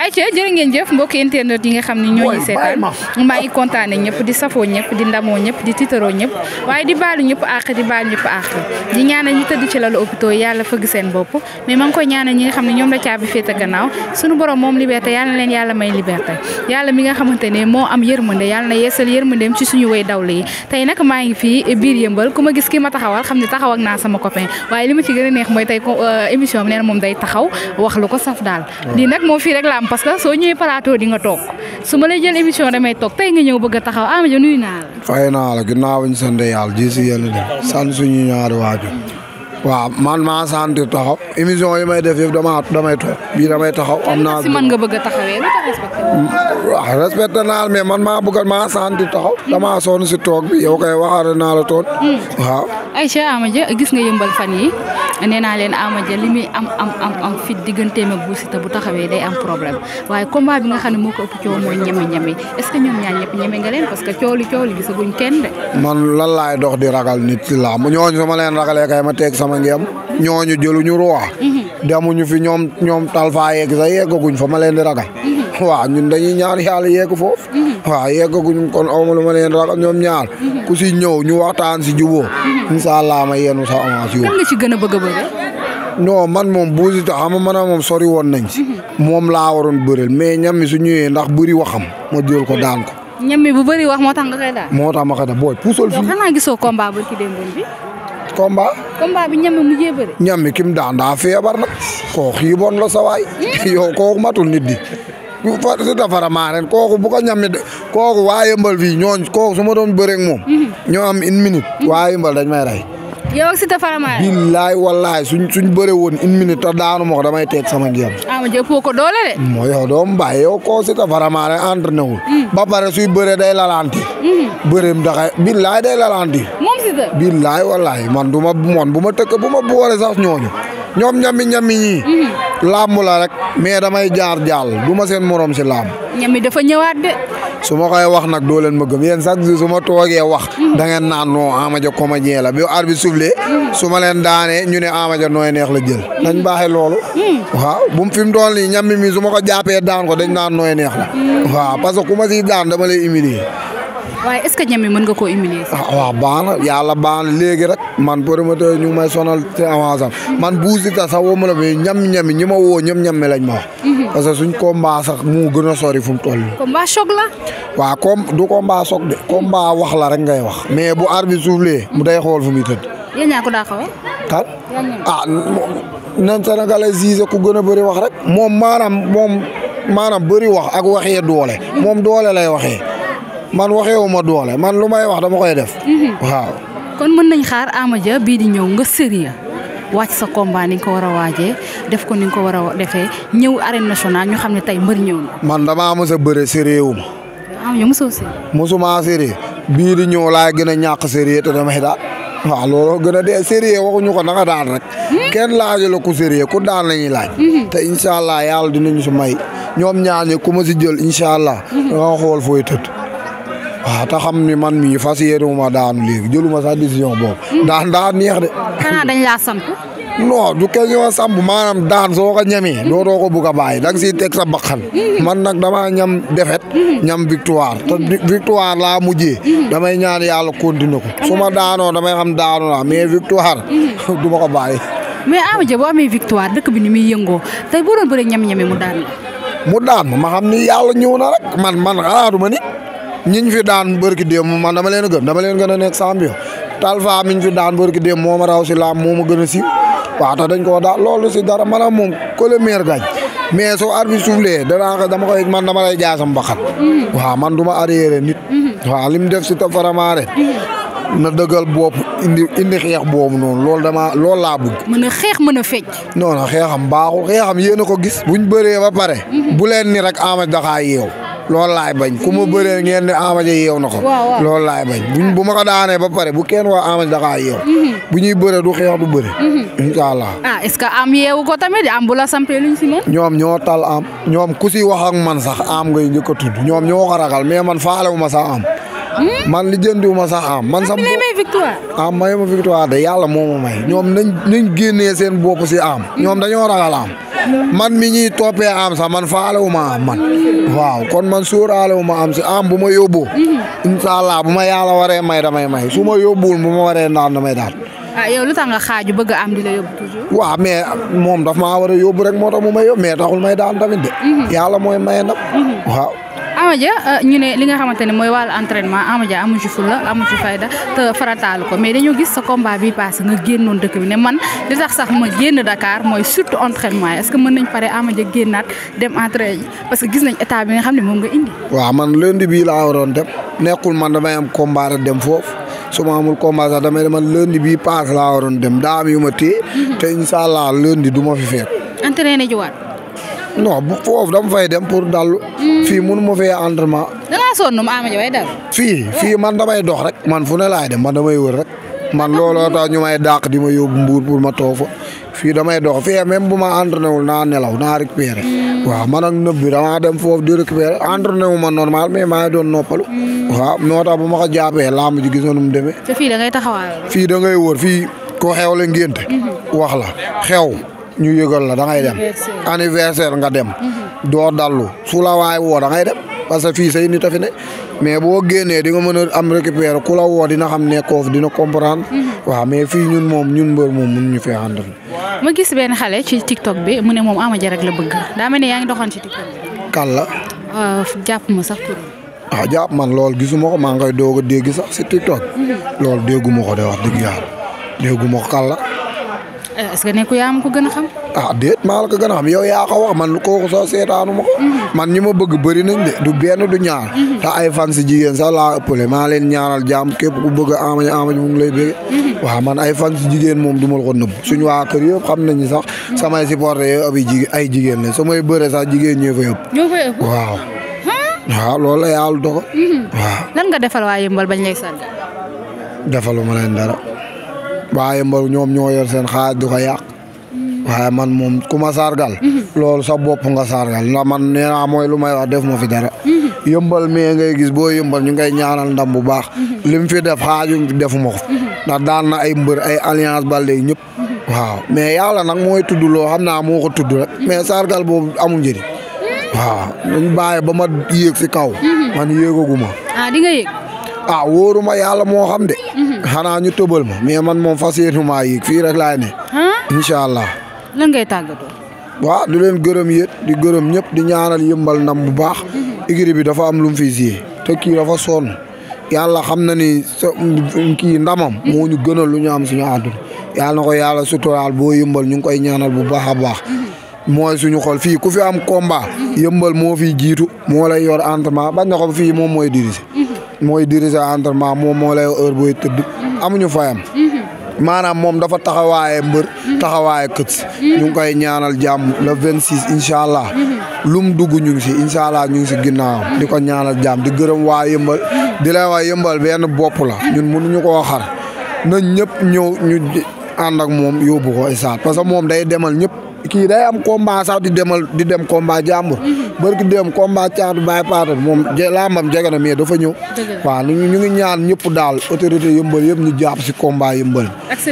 ayca jërë ngeen jëf mbokki internet yi nga xam ne ñoo ñuy seetaan maa ngi kontaane ñëpp di safoo ñëpp di ndamoo ñëpp di tiitaroo ñëpp waaye di baalu ñëpp àq di baalu ñëpp àq di ñaanal ñi tëdd ci lalu hôpital yàlla fëgg seen bopp mais maa ngi koy ñaanal ñi nga xam ne ñoom la caabi féete gannaaw suñu borom moom liberté yàlla na leen yàlla may liberté yàlla mi nga xamante ne moo am yërmande yàlla na yeesal yërmandeem ci suñu way dawle yi tey nag maa ngi fii biir yëmbal ku ma gis ki ma taxawal xam ne taxaw ak naa sama copain waaye li ma ci gën a neex mooy tey émission bi nee na moom day taxaw wax lu ko saf daal lii nag moom fii rek la am parce que soo ñëwee plateau di nga toog su ma lay jël émission damay toog tey nga ñëw bëgg a taxaw Amathia nuyu naa la. fay naa la ginnaaw ñu sant yàlla ji si yàlla de sant suñu ñaari waajur waaw man maa sentir taxaw émission yi may def yëpp damay toog bii damay taxaw am naa. si man nga bëgg a taxawee lu tax respecté waaw respecté naa mais man maa sentir taxaw damaa sonn si toog bi yow kay waxaale naa la toon waaw. Aïcha Amathia gis nga yëmbal fan yi nee naa leen Amathia li muy am fit digganteem ak Bou Siteu bu taxawee day am problème waaye combat bi nga xam ne moo ko ëpp coow mooy ñeme est ce que ñoom ñaar ñëpp ñeme nga leen parce que coow li gisaguñ kenn de. man lan laay dox di ragal nit ci làmb ñooñu sama leen ragalee kay ma teg sama ngem ñooñu jëluñu roi demuñu fi ñoom talfa yeeg sax yeggaguñ fa ma leen di ragal waaw ñun dañuy ñaan yàlla yegg foofu waaw yeggaguñ kon awma lu ma leen ragal ñoom ñaar ku si ñëw ñu waxtaan si jubóo incha allah ma yenu sa avance yow. kan nga ci gën a bëgg a bëre. non man moom Bou Siteu xam nga man moom sori woon nañ si moom laa waroon bëreel mais ñam mi su ñëwee ndax bëri waxam ma jël ko daan ko. ñam mi bu bëri wax moo tax nga koy daan. moo tax ma koy daan booy puusal fii. yow xanaa gisoo combat ba ci démb bi. combat bi ñam mi mujjee bëri. ñam mi kim daan daa feebar nag koo xiiboon la sa waay yow kooku matul nit di. Siteu Faramareen kooku bu ko ñammi kooku waa Yëmbal fii kooku su ma doon bëreeg moom. ñoo am une minute. waa Yëmbal dañ may rey. yow ak Siteu Faramareen. billaay wallaay suñ bëre woon une minute te daanu ma ko damay teg sama ngeen. Amathia ëppoo ko doole de. moo yow doomu bàyyi yow koo Siteu Faramareen entraîné wul. ba pare suy bëre day lalanti. bëreem daxay billaay day lalanti. moom Siteu. billaay wallaay man bu ma tëkk bu ma boole sax ñooñu. ñoom ñami ñii. làmb la rek mais damay jaar jàll du ma seen morom si làmb. ñami dafa ñëwaat de. su ma koy wax nag doo leen ma gëm yéen chaque jour su ma toogee wax. da ngeen naan non Amathia comédien la bi arbitre soufflé su ma leen daanee ñu ne Amathia nooy neex la jël. dañ baaxee loolu. waaw bu fi mu toll nii ñami mi su ma ko jàppee daan ko dañ naan nooy neex la. waaw parce que ku ma siy daan dama lay humilier. waaye est-ce que ñami mën nga koo humilier. waaw baax na yàlla baax na léegi rek man promoteur ñu may sonal ci avance man Bou Siteu sax woo ma la mais ñami ñi ma woo ñami lañ ma wax. parce que suñ combat sax mu gën a sori fu mu toll nii. combat choc la. waaw du combat choc de combat wax la rek ngay wax. mais bu arbitre soufflé mu day xool fu muy tëdd. yéen ñaa ko daa xawee. kan nan Sénégalais gisé ku gën a bëri wax rek. moom maanaam bëri wax ak waxee doole. moom doole lay waxee. man waxeewu ma doole man lu may wax dama koy def. waaw. kon mën nañ xaar Amathia bii di ñëw nga sérieux wàcc sa combat ni nga ko war a waajee def ko ni nga ko war a defee ñëw arène nationale ñu xam ne tey mbër ñëw na. man damaa mës a bëre sérieux wu ma. yow mosoo sérieux. mosuma sérieux bii di ñëw laay gën a ñàkk sérieux te damay daal. waaw loolu gën a dee sérieux waxuñu ko naka daan rek. kenn laaju la ku sérieux ku daan la ñuy laaj. te incha allah yàlla dinañu si may ñoom ñaar ñi ku ma si jël incha allah. nga xool fooy tëdd. waaw te xam ni man mii fas yéene ma daanu léegi jëluma sax décision boobu. daan neex de. xanaa dañ laa samp. non du question samp maanaam daan soo ko ñemee. dootoo ko bugg a bàyyi da nga siy teg sa bakkan. man nag damaa ñam défaite. ñam victoire te victoire laa mujjee. damay ñaan yàlla continuer ko. su ma daanoo damay xam daanu naa mais victoire. du ma ko bàyyi. mais Amathia boo amee victoire dëkk bi ni muy yëngoo tey boo doon bëre ñam-ñame mu daan la. mu daan ma xam ni yàlla ñëw na rek man xalaatuma ni. ñiñ fi daan bërki démb man dama leen a gën a nekk champion Talfa miñ fi daan bërki démb moo ma raw si laam moo ma gën a siiw waaw te dañ koo daal loolu si dara maanaam moom que le meilleur gagne mais soo arbitre soufflé dama lay jaay sama mbaxat waaw man du ma arrière nit waaw li mu def si ta Faramareen na dëggal bopp indi xeex boobu noonu loolu laa bëgg. mën a xeex mën a fecc. non xeexam baaxul xeexam yéen a ko gis buñ bëree ba pare bu leen ni rek Amathia daxaa yeew loolu laay bañ ku ma bëree ngeen ne Amathia yeew na ko. loolu laay bañ bu ma ko daanee ba pare bu kenn waa Amathia daxaa yeew. bu ñuy bëree du xeex du bëri. incha allah. est-ce que am yeewu ko tamit am bu la sampee luñ si moom. ñoom ñoo tal am ñoom ku si wax ak man sax am ngay njëkk a tudd ñoom ñoo ko ragal mais man faalewu ma sax am. man li jëndiwu ma sax am. man sax may victoire. may ma victoire de yàlla moo ma may ñoom nañ génnee seen bopp si am. ñoom dañoo ragal am. man mi ñuy toppee am sax man faale wu ma am man waaw kon man sóoraale wu ma am si am bu ma yóbboo incha allah bu ma yàlla waree may damay may su ma yóbbuwul bu ma waree naan damay daan. yow lu tax nga xaaju bëgg am di la yóbbu toujours. waaw mais moom daf maa war a yóbbu rek moo tax mu may yóbbu mais taxul may daan tamit de. yàlla mooy maye nag. waaw. Ama Dia ñu ne li nga xamante ne mooy wàllu entraînement Ama Dia amu ci fulla amu ci fayda te farataalu ko mais dañoo gis sa combat bi passé nga génnoon dëkk bi ne man li tax sax ma génn Dakar mooy surtout entraînement yi est-ce que mën nañ pare Ama Dia génnaat dem entraîner parce que gis nañ état bi nga xam ne moom nga indi. waaw man lundi bii laa waroon dem nekkul man damay am combat rek dem foofu su ma amul combat sax damay man lundi bii passé laa waroon dem daa am yu ma téye te incha allah lundi du ma fi fekk. entraîner jiwaat. non bu foofu dama fay dem pour dallu. fii mënu ma fee entraînement. da ngaa sonn mu Ama Dia way dal. fii man damay dox rek man fu ne laay dem man damay wër rek man looloo tax ñu may dàq di ma yóbbu mbuur pour ma toog fa fii damay dox fii même bu ma entraîné wul naa nelaw naa récupéré. waaw man ak nëb bi damaa dem foofu di récupéré entraîné wu ma normal mais maa ngi doon noppalu. waaw moo tax bu ma ko jàppee làmb ji gis nga nu mu demee. te fii da ngay taxawaayoo. fii da ngay wër fii ko xew la ngénte wax la xew. ñu yëgal la da ngay dem anniversaire nga dem doo dallu su la waay woo da ngay dem parce que fii say nit a fi ne mais boo génnee di nga mën a am récupérer ku la woo dina xam nekkoo fi dina comprendre waaw mais fii ñun moom ñun mbër moom mënuñu fee àndal. ma gis benn xale ci TikTok bi mu ne moom Ama Dia rek la bëgg daa mel ne yaa ngi doxoon ci TikTok bi. kan la. jàpp ma sax tur. jàpp man loolu gisuma ko maa ngi koy doog a dégg sax si TikTok. loolu dégguma ko de wax dëgg yàlla dégguma ko kan la. est-ce que nekku yaa ma ko gën a xam. déet maa la ko gën a xam yow yaa ko wax man kooku soo seetaanu ma ko. man ñi ma bëgg bëri nañ de du benn du ñaar. te ay fan si jigéen sax laa ëppale maa leen ñaanal jàmm képp ku bëgg a Ama Dia mu ngi lay bëgg. waaw man ay fan si jigéen moom du ma la ko nëbb suñu waa kër yëpp xam nañu sax samay supporter yëpp ay jigéen la samay bëre sax jigéen ñoo fa yëpp. ñoo fa yëpp waaw. waaw loolu la yàlla dogal. waaw. lan nga defal waa Yëmbal bañ lay sargal. defaluma leen dara. waaye mbër ñoom ñoo yor seen xaalis du ko yàq waaye man moom ku ma sargal loolu sa bopp nga sargal ndax man nee naa mooy lu may wax def ma fi dara yëmbal mais ngay gis boo yëmbal ñu ngay ñaanal ndam bu baax lim fi def xaaju defuma ko ndax daan na ay mbër ay alliance Baldé ñëpp waaw mais yàlla nag mooy tudd loo xam naa moo ko tudd rek mais sargal boobu amul njëriñ waaw dañ bàyyi ba ma yéeg si kaw man yéegaguma di nga yéeg wóoruma yàlla moo xam de xanaa ñu tëbal ma mais man moom fas yéenu maa yéeg fii rek laay ne. incha allah. lan ngay tàggatoo. waaw di leen gërëm yéet di gërëm ñëpp di ñaanal yëmbal ndam bu baax. écurie bi dafa am lu mu fi siyee te kii dafa sonn yàlla xam na ni kii ndamam. moo ñu gënal lu ñu am suñu àdduna. yàlla na ko yàlla suturaal boo yëmbal ñu ngi koy ñaanal bu baax a baax. mooy suñu xol fii ku fi am combat. yëmbal moo fi jiitu moo lay yor entraînement bañ na ko fii moom mooy diriger. mooy diriger entraînement moom moo lay heure booy tëdd amuñu fayam maanaam moom dafa taxawaaye mbër taxawaaye kët ñu ngi koy ñaanal jàmm le 26 incha allah lum dugg ñu ngi si incha allah ñu ngi si ginnaawam di ko ñaanal jàmm di gërëm waa yëmbal di leen waa yëmbal benn bopp la ñun mënuñu koo xar nañ ñëpp ñëw ñu ànd ak moom yóbbu ko isaat parce que moom day demal ñëpp kii day am combat sax di dem combat jàmbur barki dem combat caatu bàyyi paata moom lambam jege na mais dafa ñëw waaw ñu ngi ñaan ñëpp daal autorité yëmbal yëpp ñu jàpp si combat yëmbal ak sa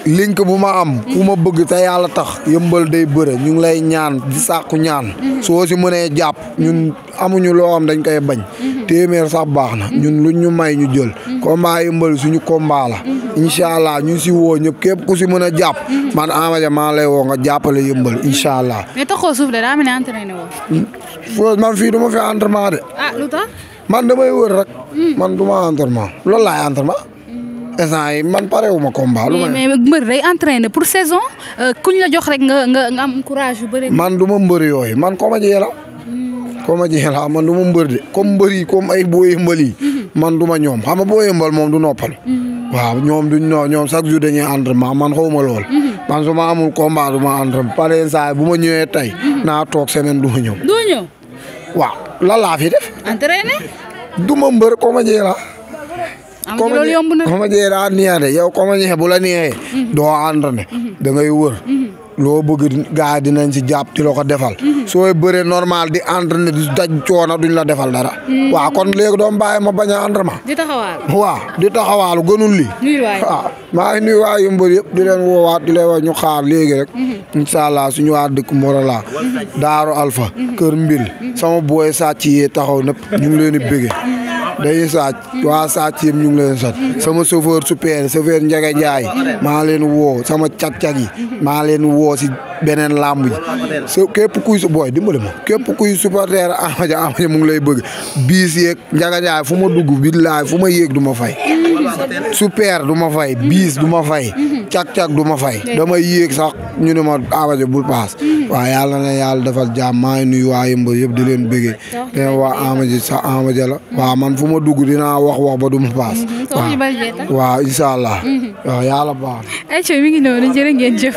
link bu ma am ku ma bëgg te yàlla tax yëmbal day bëre ñu ngi lay ñaan di sàkku ñaan soo si mënee jàpp ñun amuñu loo xam dañ koy bañ téeméer sax baax na ñun luñ ñu may ñu jël combat yëmbal suñu combat la incha allah ñu si woo ñëpp képp ku si mën a jàpp man Ama Dia maa lay woo nga jàppale yëmbal incha allah. mais taxoo suuf de daa mel ne entraîné woo. man fii du ma fi entraînement de. lu tax. man damay wër rek. man du ma entraînement loolu laay entraînement. instant yi man pare wu ma combat. mais mbër day entraîné pour saison kuñ la jox rek nga am courage yu bëri. man du ma mbër yooyu man comédien la. comédien la man du ma mbër de comme mbër yi comme ay boo yëmbal yi man du ma ñoom xam nga boo yëmbal moom du noppal. waaw ñoom ñoom chaque jour dañuy entraînement man xawma lool. man su ma amul combat du ma entraînement par exemple bu ma ñëwee tey naa toog semaine du ma ñëw. doo ñëw. waaw lan laa fi def. entraîné. du ma mbër comédien la. loolu yomb na. comédien daa neex de yow comédien bu la neexee. doo entraîné da ngay wër. loo bëgg gars yi dinañ si jàpp di la ko defal sooy bëree normal di entraîné di daj coono duñ la defal dara waaw kon léegi doom bàyyi ma bañ a entraînement di taxawaalu waaw di taxawaalu gënul li waaw maa ngi nuyu waa Yëmbal yëpp di leen woowaat di leen wax ñu xaar léegi rek incha allah suñu waa dëkk Morola Daaru Alpha Kër Mbil sama booy sàcc yee taxaw nëpp ñu ngi leen di bëgge dañuy sàcc waa sàcc yëpp ñu ngi leen sat sama chauffeur super chauffeur Ndiaga Ndiaye maa leen woo sama cag-cag yi maa leen woo si beneen làmb yi so képp kuy su booy dimbali ma képp kuy supporter Ama Dia mu ngi lay bëgg biis yeeg Ndiaga Ndiaye fu ma dugg billaay fu ma yéeg du ma fay super du ma fay biis du ma fay cag-cag du ma fay dama yéeg sax ñu ne ma Ama Dia bul paas waaw yàlla na yàlla defal jàmm maa ngi nuyu waa Yëmbal yëpp di leen bëggee leen waa Ama Dia sax Ama Dia la waaw man fu ma dugg dinaa wax ba du ma paas waaw incha allah waaw yàlla baax ay mi ngi noonu jërë ngeen jëf